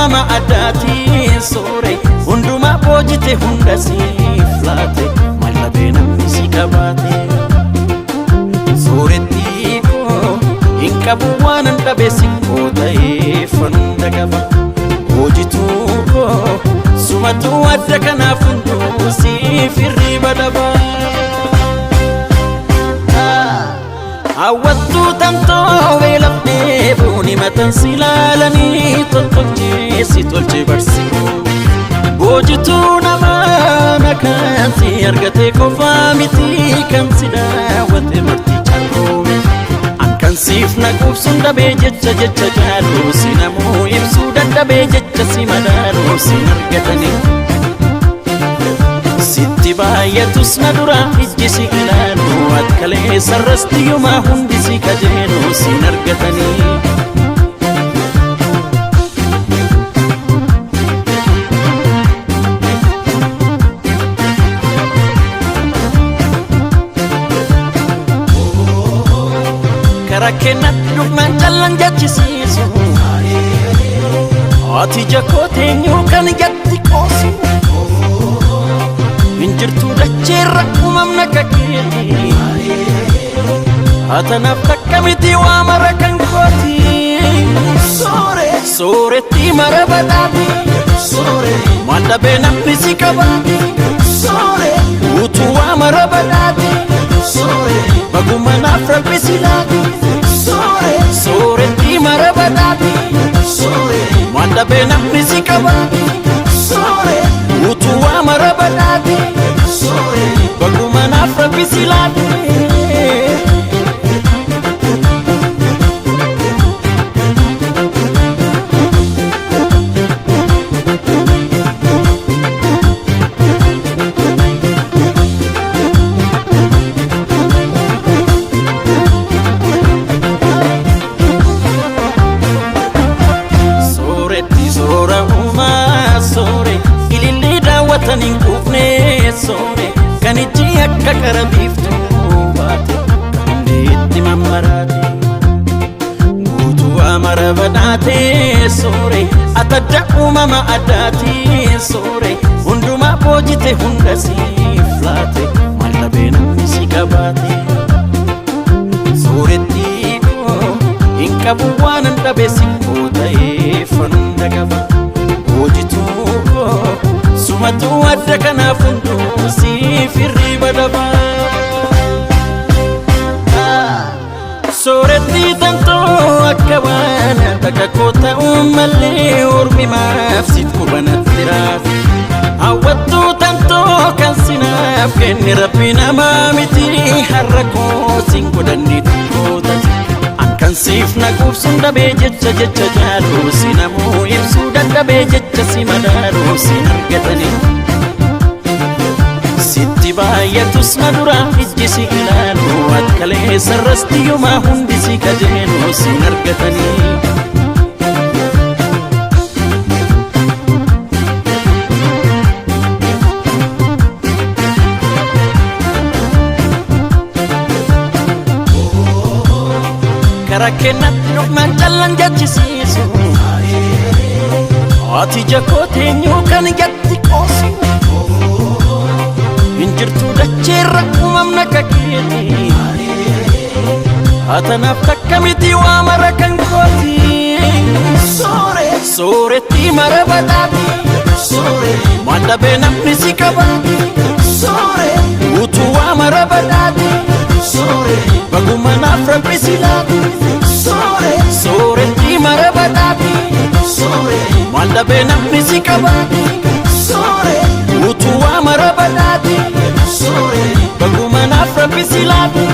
uumama addaatiin soore, hundumaa boojite hunda siif laate, maal dhabee namni si qabaate? Soorettii koo, hin qabu waan an dhabe, si koo ta'eef hunda qaba. Hoojituu koo, sumatu adda, kanaaf hunduu siif hirriba dhaba. Hawwattuu tantoo beelafnee buuni matan si ilaalanii tottolchee si tolchee barsiisu. Boojituu namaa na kan si argate qofaa miti, kan si daawwate marti carroome. An kan siif na quubsuun dhabee jecha jecha jaaluu si namuu ibsuu dadhabee jecha si madaaluu sin argatanii. Sitti baay'atus na dura ijji si ilaalu, akkalee sarrastiyyumaa hundi si kajeelu sin argatanii. Karaa kennatti dhufnaan callan jechisiisu. Ati jakoo teenyuu kan gatti qoosu. Hin jirtu dacheerra uumamna akka keeti. Atanaaf takka miti, waa mara kan kooti. Sooretti mara badhaati. Maal dhabee namni si qabaati? Utuu waa mara badhaati. Baguma naaf Rabbi si laati. Sooretti mara badhaati. Maal dhabee namni si qabaati? Utuu waa mara badhaati. Baguma naaf Rabbi si laati. Sooretti soora uumaa soore, ilillee daawwatan hin quufne soore, kan ijji akka qara biiftuu baate, kan hundi itti mammaraate. Guutuu amara badhaate soore, atadda uumama addaati soore, hundumaa boojite hunda siif laate, maal dhabee namni si qabaate? Sooretti koo, hin qabu waan an dhabe, si koo ta'eef hunda qaba. Hoojituu koo, sumatu adda, kanaaf hunduu siif hirriba dhaba. Sooretti tantoo, akka waan takka koo ta'uu malee ormi maaf siif qubanatti raate? Hawwattuu tantoo, kan sinaaf kenne Rabbi namaa miti, har'a koo sin godhanne tokko taate. An kan siif na quubsuun dhabee jecha jecha jaaluu si namuu ibsuu dadhabee jecha si madaaluu sin argatanii. Sitti baay'atus na dura ijji si ilaalu, akkalee sarrastiyyumaa hundi si kajeelu sin argatanii. Karaa kennatti dhufnaan callan jechisiisu. Ati jakoo teenyuu kan gatti qoosu. Hin jirtu dacheerra uumamna akka keeti. Atanaaf takka miti, waa mara kan kooti. Sooretti mara badhaati. Maal dhabee namni si qabaati? Utuu waa mara badhaati. Baguma naaf Rabbi si laati. Sooretti mara badhaati. Maal dhabee namni si qabaati? Utuu waa mara badhaati. Baguma naaf Rabbi si laati.